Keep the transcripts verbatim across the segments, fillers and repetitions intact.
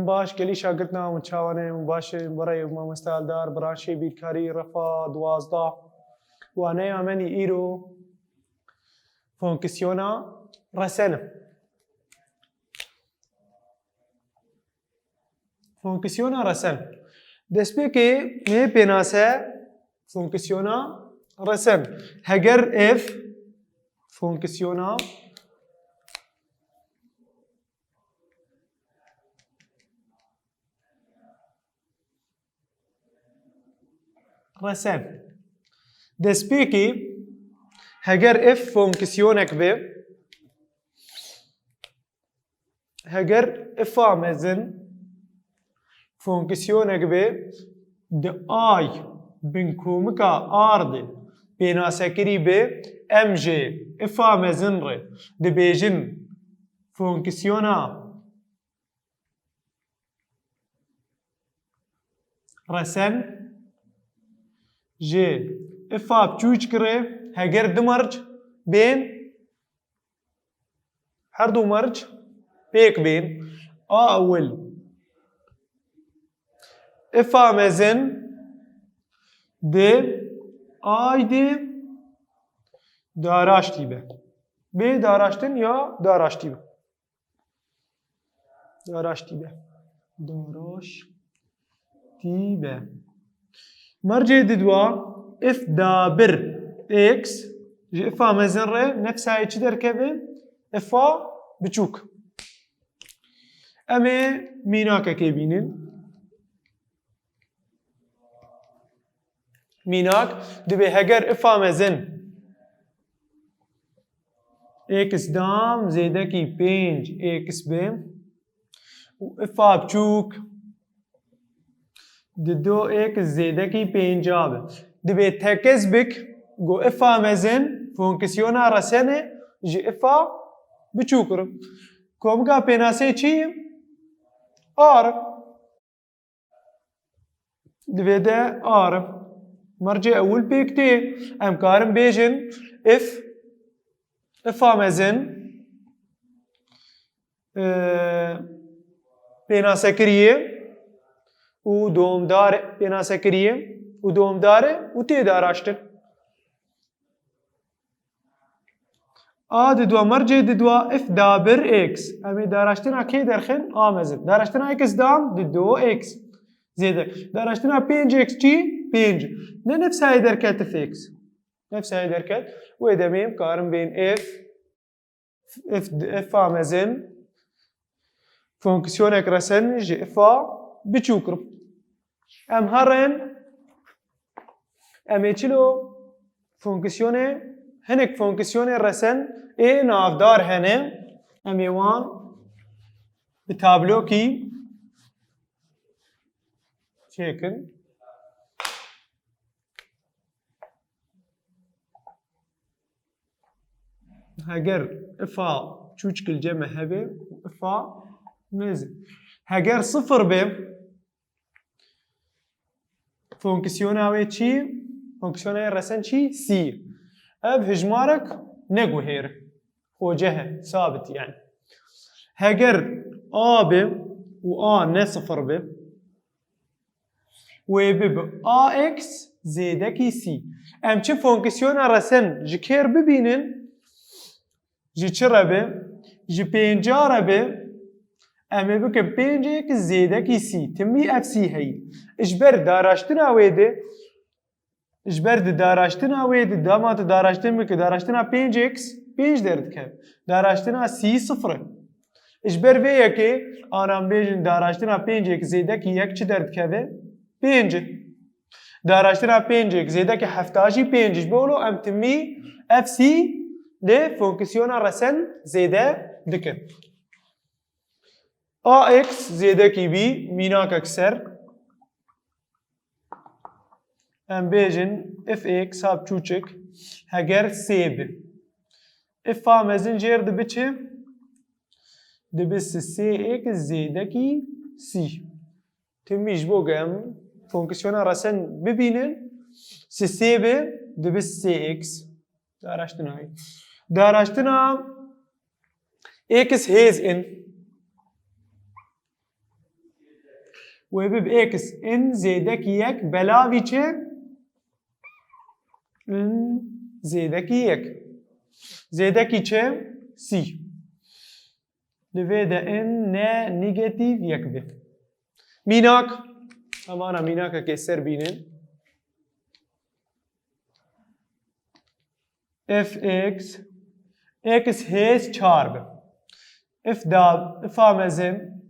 Baş, gelî şagirtina hûn çawa ne? Hûn baş in, birayê mamoste Eldar, branşê bîrkarî, refa duwazdeh. Waneya me nî îro fonksiyona resen e. Fonksiyona resen. Destpêkê me pênase fonksiyona resen. Heger f fonksiyona resen. Destpêkê heger f fonksiyonek be, heger f a mezin fonksiyonek be, di ay binkomika r de pênasekirî be, em jê f a mezin re dibêjin fonksiyona resen. Ji f a biçûçik re heger du merc bên, her du merc pêk bên, a ewil f a mezin di ay de daraştî be. Bê daraştin ya daraştî be. Daraştî be. Daraştî be. Mercê didwa f dabir x ji f a mezin re nefsayê çi derkeve? F a biçûk. Em ê mînakekê bînin. Mînak, dibê heger f a mezin x dam zêdekî pênc x be û f a biçûk di du x zêdekî pênc a be. Dibê tekez bik ku f a mezin fonksiyona resene ji f a biçûk re. Komika pênasê çi ye? R. Divê de r. Mercê ewil pêk tê. Em karin bêjin f, f a mezin, e, pênasekirî ye û domdar e, pênasekirî ye û domdar e û tê daraştin. A didwa mercê didwa f dabir x. Em ê daraştina kê derxin? A mezin. Daraştina x dam di du x. Zêde. Daraştina pênc x çi? Pênc. Ne nefsayê derket f x. Nefsayê derket. Wê demê em karin bên f, f, f a mezin fonksiyonek resen ji f a biçûk re. Em herin, em ê çilo fonksiyonê, hinek fonksiyonê resen ê navdar hene. Em ê wan bi tablokî çêkin. Heger f a çûçik li cem me hebe û f a mezin. Heger sifir be, fonksiyona wê çi? Fonksiyona resen çi? Sî. Ev hijmarek neguhêr. Xoceh e, sabit yani. Heger a be û a ne sifir be, wê bibe a x zêdekî sî. Em çi fonksiyona resen ji kêr bibînin, ji çi re be? Ji pênca re be, em ê bikin pênc x zêdekî sî. Timî ev sî heyî. Ji ber daraştina wê de, ji ber di daraştina wê de, dema tu daraştin bike, daraştina pênc x pênc derdikeve. Daraştina sî sifir e. Ji ber vê yekê, ana em bêjin daraştina pênc x zêdekî yek çi derdikeve? Pênc. Daraştina pênc x zêdekî hefta jî pênc. Ji bo wilo em timî f c lê fonksiyona resen zêde dikin. A x zêdekî bî, mînakek ser. Em bêjin f x ha biçûçik heger sê bi. F a mezin jêr dibi çi? Dibi sê x zêdekî sî. Timî ji bo ku em fonksiyona resen bibînin, sê sê bi, dibi sê x. Daraştina wê. Daraştina x hêz in. Wê bibe x n zêdekî yek belavî çi? N zêdekî yek. Zêdekî çi? Sî. Li vê de n ne negatîf yek be. Mînak. Em ana mînakekê ser bînin. F x, x hêz çar be. F da, f a mezin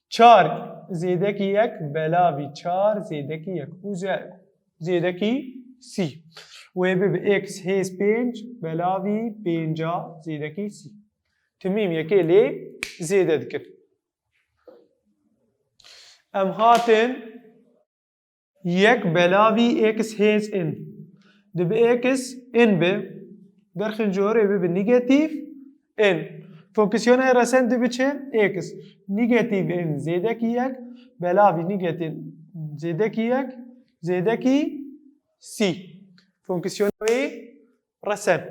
çar zêdekî yek belavî çar zêdekî yek û ze-, zêdekî sî. Wê bibe x hêz pênc belavî pênca zêdekî sî. Timîm yekê lê zêde dikin. Em hatin yek belavî x hêz n. Dibe x n be, derxin jorê bibe negatîf n. Fonksiyona resen dibe çi? X negatîf n zêdekî yek belavî negatîf zêdekî yek zêdekî sî. Fonksiyona wê resen.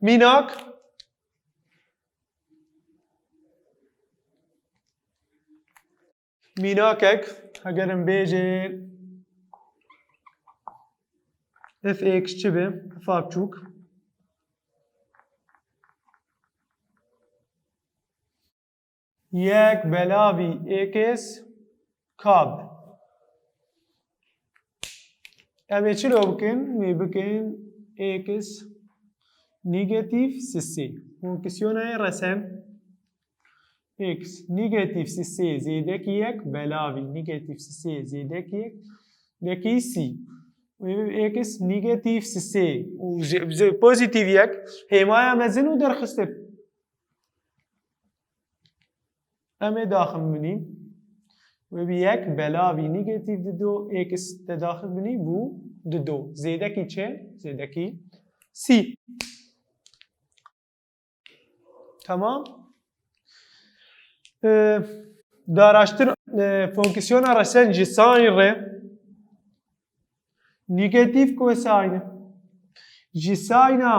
Mînak. Mînakek, heger em bêjin f x çi be, f a biçûk. Yek belavî x kab. Em ê çilo bikin? Em ê bikin x negatîf sisê. Fonksiyonayê resen x negatîf sisê zêdekî yek belavî negatîf sisê zêdekî yek dekî sî. Wê x negatîf sisê û ji, ji pozîtîf yek hêmaya mezin û derxistin. Em ê daxil binî. Wê bi yek belavî negatîf dido, x te daxil binî bû dido. Zêdekî çi? Zêdekî sî. Tamam. Ee, daraştin, e, fonksiyona resen ji sine re negatîf cosine. Ji sine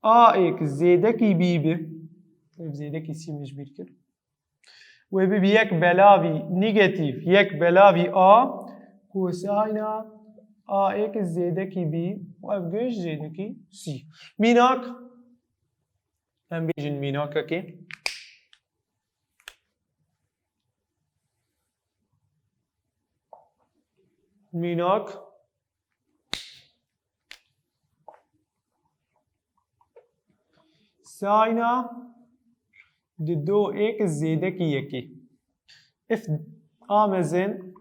a x zêdekî bî bi. Ev zêdekî sî min ji bîr kir. Wê bibe yek belavî negatîf, yek belavî a cosine a x zêdekî bî û ev giş zêdekî sî. Mînak, em bêjin mînakekê. Mînak. Sine dido x zêdekî yekê. F a mezin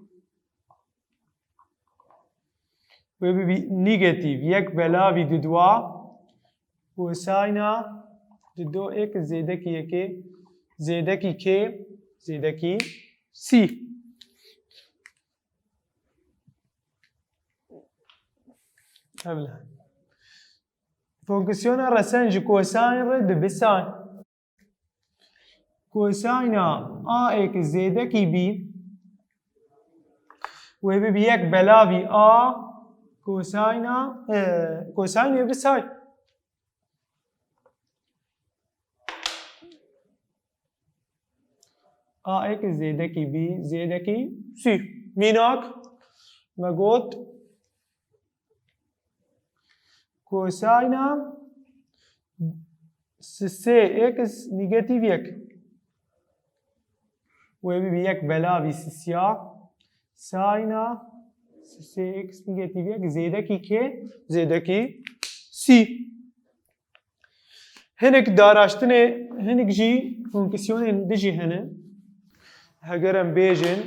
wê bibî negatîf yek belavî dido a cosine dido x zêdekî yekê zêdekî kê zêdekî sî. Hevle. Fonksiyona resen ji cosine re dibe sine. Cosine a x zêdekî bî. Wê bibe yek belavî a cosine, e, cosine wê bi sine. A x zêdekî bî, zêdekî sî. Mînak, me got, cosine sisê x negatîf yek. Wê bibî yek belavî sisya. Sine sisê x negatîf yek zêdekî kê? Zêdekî sî. Hinek daraştinê, hinek jî fonksiyonên din jî hene. Heger em bêjin,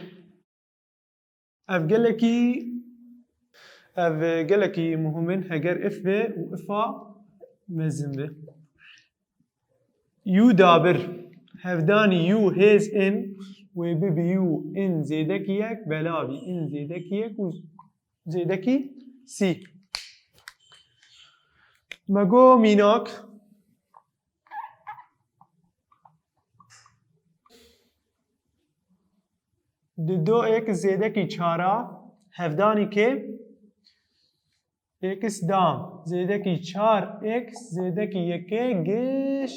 ev gelekî, ev gelekî muhim in, heger f be û f a mezin be. U dabir, hevdanî u hêz in, wê bibe u in zêdekî yek, belavî in zêdekî yek û zêdekî sî. Me got mînak. Dido x zêdekî çara hevdanî kê? X dam zêdekî çar x zêdekî yekê giş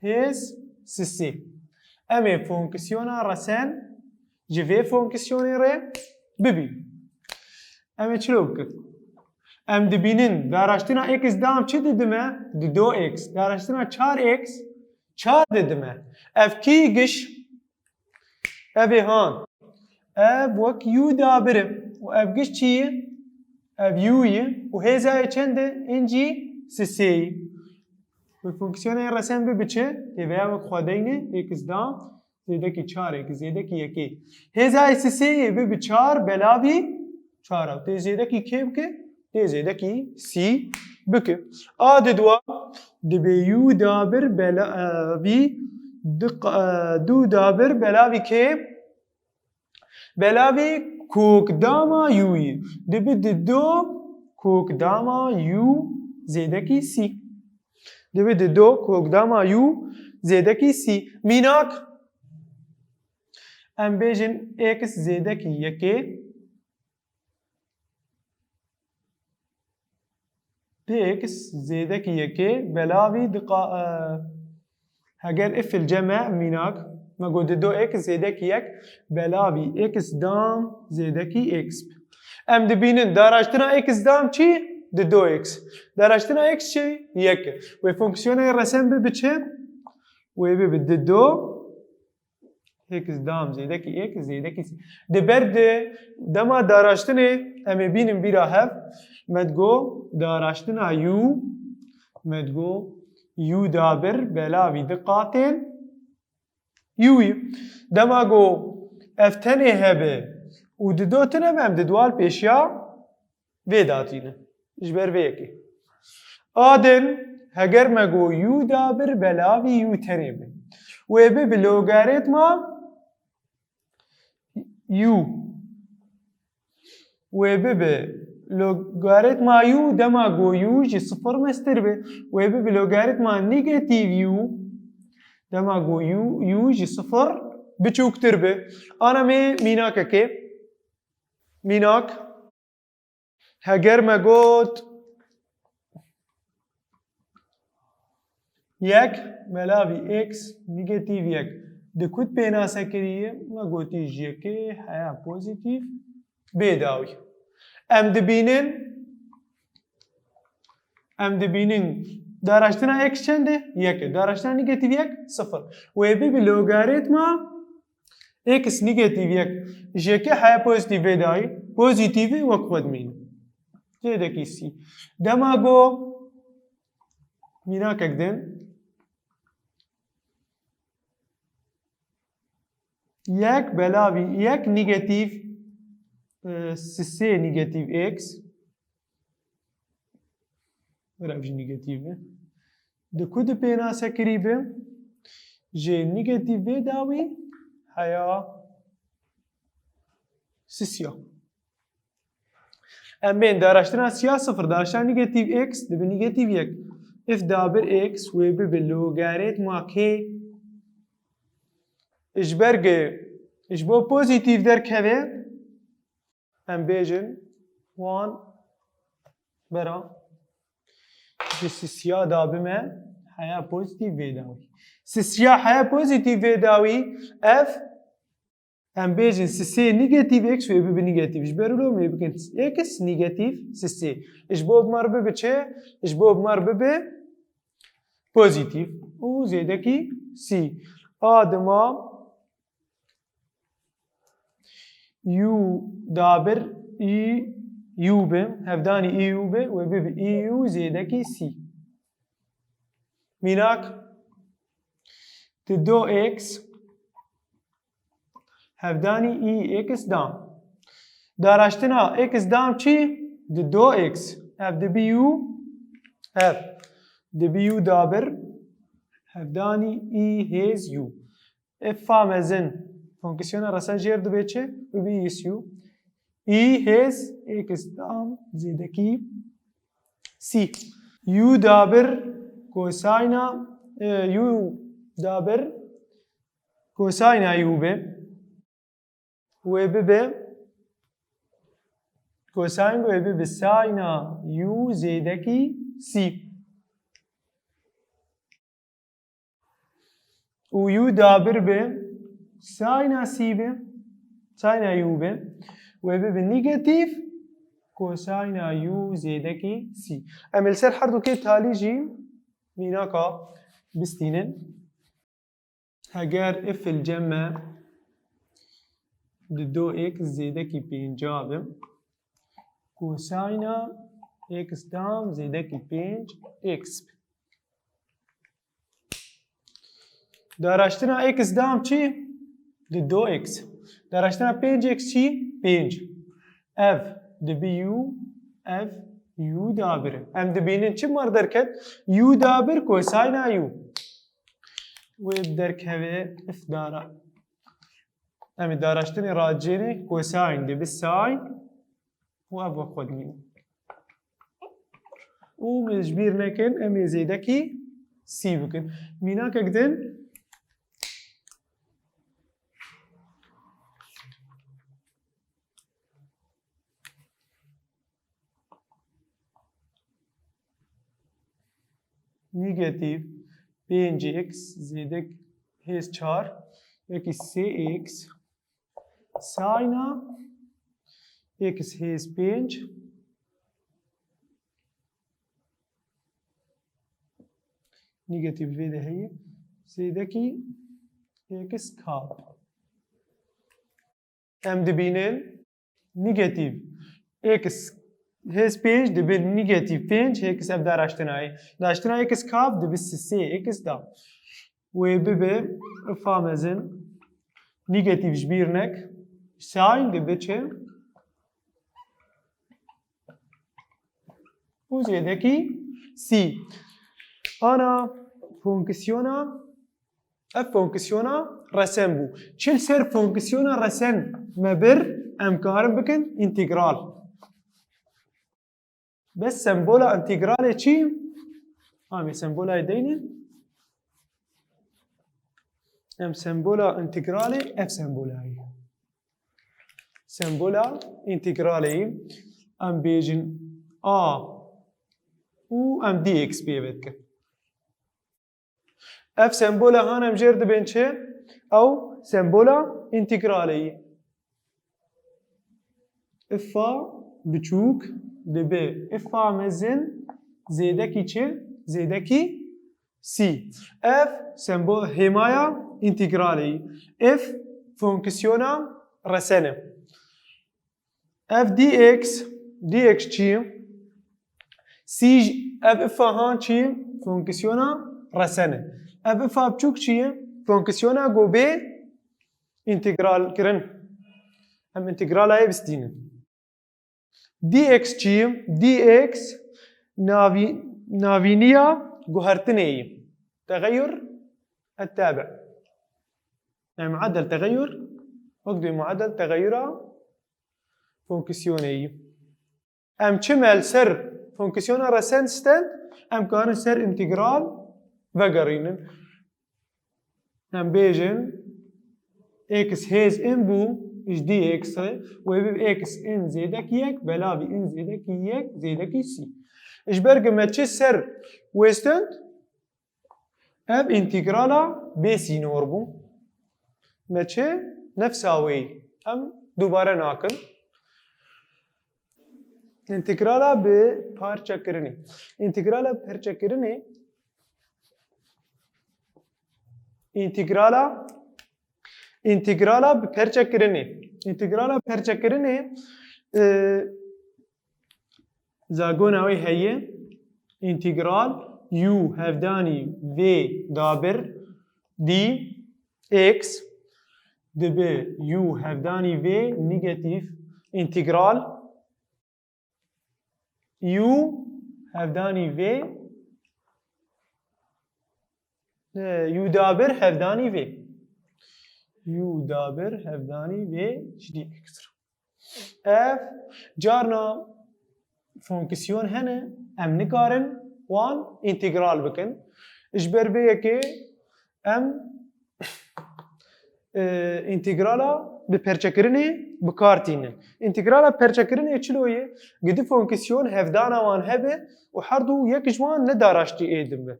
hêz sisê. Em ê fonksiyona resen ji vê fonksiyonê re bibîn. Em ê çilo bikin? Em dibînin daraştina x dam çi didime? Di do x. Daraştina çar x çar didime. Ev kî giş? Ev ê han. Ev wek u dabir e. Û ev giş çi ye? Ev u ye. Û hêza ye çend e? În jî sisê ye. Wê fonksiyonê resen bibe çi? Tê vêya wek xwe deyne, x dam zêdekî çar x zêdekî yekê. Hêza ye sisê ye bibe çar belavî çar e. Tê zêdekî kê bike? Tê zêdekî sî bike. A di dua dibe u dabir belavî di qa-, e, du dabir belavî kê? Belavî kokdama u ye. Dibe di do kokdama u zêdekî sî. Dibe di do kokdama u zêdekî sî. Mînak, em bêjin x zêdekî yekê. Di x zêdekî yekê belavî di qa-, e, heger ifil cem e, mînak, me got di do x zêdekî yek belavî x dam zêdekî x. Em dibînin daraştina x dam çi? Di do x. Daraştina x çi? Yek e. Wê fonksiyonê resen bibe çi? Wê bibe di do x dam zêdekî x zêdekî sî. Di ber di dema daraştinê em ê bînin bîra hev, me digo daraştina u, me digo u dabir belavî di qatên u ye. Dema go ev tenê hebe û di do tune be, em di dwal pêşiya vê datîne. Ji ber vê yekê. A din, heger me go u dabir belavî u tenê be. Wê bibe logarîtma u. Wê bibe logarîtma u dema go u ji sifir mestir be. Wê bibe logarîtma negatîf u dema go u, u ji sifir biçûktir be. Ana me mînakekê. Mînak. Heger me got yek belavî x negatîf yek, di ku de pênase kiriye? Me gotî ji yekê heya pozîtîf bê dawî. Em dibînin, em dibînin daraştina x çend e? Yek e. Daraştina negatîf yek sifir. Wê bibe logarîtma x negatîf yek ji yekê heya pozîtîf vê dayî, pozîtîfê wek xwe dimîne. Zêdekî sî. Dema go mînakek din, yek belavî yek negatîf, e, sisê negatîf x, Were ev jî negatîf e. Di ku de pênase kirî be? Ji negatîf vê dawî heya sisiya. Em bên daraştina siya sifir, daraştina negatîf x dibe negatîf yek. Îf dabir x wê bibe logarîtma kê? Ji ber ge ji bo pozîtîf derkeve, em bêjin wan bera ji sisiya dabime heya pozîtîf vê dawî. Sisiya heya pozîtîf vê dawî, ev em bêjin sisê negatîf x wê bibe negatîf. Ji ber wilo em ê bikin x negatîf sisê. Ji bo bi me re bibe çi? Ji bo bi me re bibe pozîtîf û zêdekî sî. A dima u dabir î u be, hevdanî î u be, wê bibe î u zêdekî sî. Mînak, di do x hevdanî î x dam. Daraştina x dam çi? Di do x. Ev dibe u, ev dibe u dabir hevdanî î hêz u. Îfa mezin fonksiyona resen jêr dibe çi? Bibe î s u. Î hêz x dam zêdekî sî. U dabir kosayna, e, u dabir kosayna u be. Wê bibe, kosayn wê bibe sayna u zêdekî sî. Û u dabir be sayna sî be. Sîna u be, wê bibe negatif kosîna u zêdekî sî. Em ê li ser herdûkê talî jî mînaka bistînin. Heger f li cem me di do x zêdekî pênca be, kosîna x dam zêdekî pênc x be. Daraştina x dam çi? Di do x. Daraştina pênc x çi? Pênc. Ev dibe u, ev u dabir. Em dibînin çi mar derket? U dabir kosîna u. Wê derkeve f dara. Em ê daraştinê racênê kosîn dibe sîn û ev wek xwe dimîne. Û ji bîr nekin, em ê zêdekî sî bikin. Mînakek din. Negatif pênc x zêdek hêz çar, wekî sê x sîna x hêz pênc, negatif vê de heye, zêdekî x kap. Em dibînin negatif x hêz pênc dibe negatif pênc, x ev daraştina ye. Daraştina x kap dibe sê x dam. Wê bibe fa mezin negatif ji bîr nek, sîn dibe çi? Û zêdekî sî. Ana fonksiyona, ev fonksiyona resen bû. Çi li ser fonksiyona resen me bir, em karin bikin întegral. Bes sembola întegralê çi? Amê sembolayê deynin. Em sembola întegralê, ev sembolayê. Sembola întegralê, em bêjin a û em dx pê ve dikin. Ev sembola han em jêr dibên çi? Ew sembola întegralê ye. Ifa biçûk dibe ifa mezin zêdekî çi? Zêdekî sî. Ev sembol hêmaya întegralê ye. Ev fonksiyona resen e. Ev dx, dx çi ye? Sî, ev ifa han çi ye? Fonksiyona resen e. Ev ifa biçûk çi ye? Fonksiyona go bê întegral kirin. Em întegrala yê bistînin. Dx çi ye? Dx navî-, navîniya guhertinê ye. Texeyur et-tabi. Yani muadel texeyur, wek dê muadel texeyura fonksiyonê ye. Em çi me li ser fonksiyona resen stend, em karin ser întegral vegerînin. Em bêjin x hêz in bû ji dx re, wê bib x in zêdek yek, belavî in zêdek yek, zêdekî sî. Ji ber ku me çi ser wê stend, ev întegrala bê sînor bû. Me çi nefsa wê em dubare nakin. Întegrala bi parçekirinê. Întegrala bi parçekirinê. Întegrala, întegrala bi perçekirinê. Întegrala perçekirinê, e, zagona wê heye. Întegral u hevdanî vê dabir dx dibe u hevdanî vê negatif întegral u hevdanî vê, e, u dabir hevdanî vê. U dabir hevdanî vê ji dx re. Ev carna fonksiyon hene, em nikarin wan întegral bikin. Ji ber vê yekê em, e, întegrala bi perçekirinê bi kar tînin. Întegrala perçekirinê çilo ye? Gi du fonksiyon hevdana wan hebe û her du yek ji wan ne daraştî ê din be.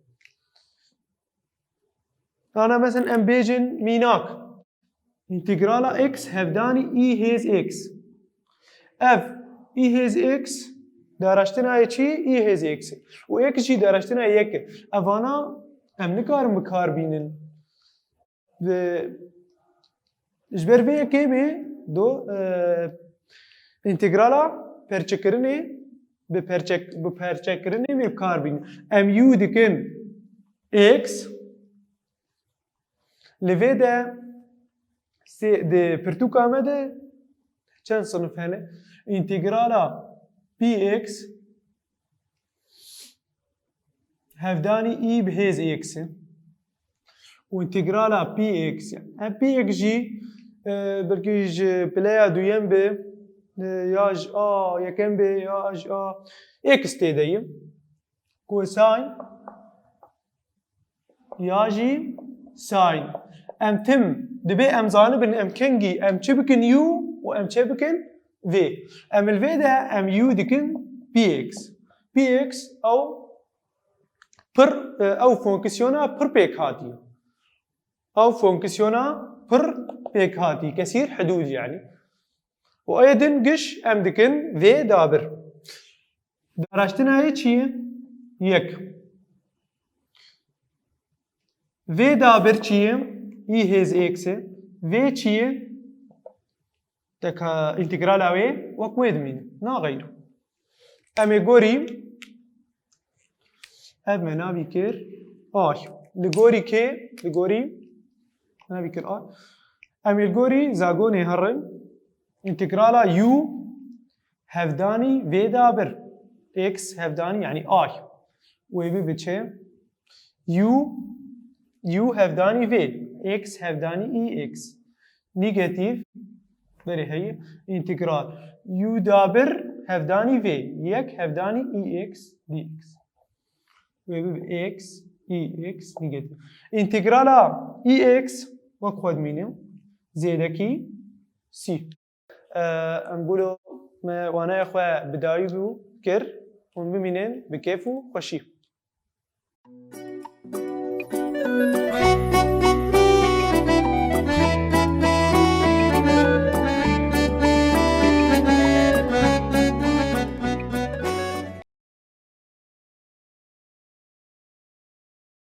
Ana mesela em bêjin mînak. Întegrala x hevdanî î hêz x. Ev î hêz x daraştina yê çi? Î hêz x. Û x jî daraştina yek e. Evana em nikarin bi kar bînin. Ve ji ber vê yekê bê do, e, întegrala perçekirinê bi perçek-, bi perçekirinê bê bi kar bînin. Em u dikin x, li vê de sê, di pirtûka me de çend sinif hene? Întegrala pi x hevdanî î bi hêz x e. Û întegrala pi x, yani, hem pi x jî, e, belkî ji pileya duyem be, e, ya ji a yekem be, ya ji a x tê de ye. Cosine ya jî sine. Em tim dibê em zanibin, em kengî, em çi bikin u û em çi bikin v. Em li vê de em u dikin pi x. Pi x ew pir, e, ew fonksiyona pir pêkhatî. Ew fonksiyona pir pêkhatî, kesîr hidûd yani. Û aya din giş em dikin vê dabir. Daraştina yê çi ye? Yek. Vê dabir çi ye? Î hêz x e. Vê çi ye? Teka întegrala wê wek wê dimîne. Naxeyr. Em ê gorî, ev me navî kir ay. Li gorî kê? Li gorî navî kir ay. Em ê li gorî zagonê herin. Întegrala u hevdanî vê dabir. X hevdanî, yani ay. Wê bibe çi? U, u hevdanî vê. X hevdanî î x. Negatîf, berê heye, întegral. U dabir hevdanî vê. Yek hevdanî î x dx. Wê bibe x, î x negatîf. Întegrala î x wek xwe dimîne. Zêdekî sî. E, em gulo me wanaya xwe bi dawî bû kir. Hûn bimînin bi kêf û xweşî.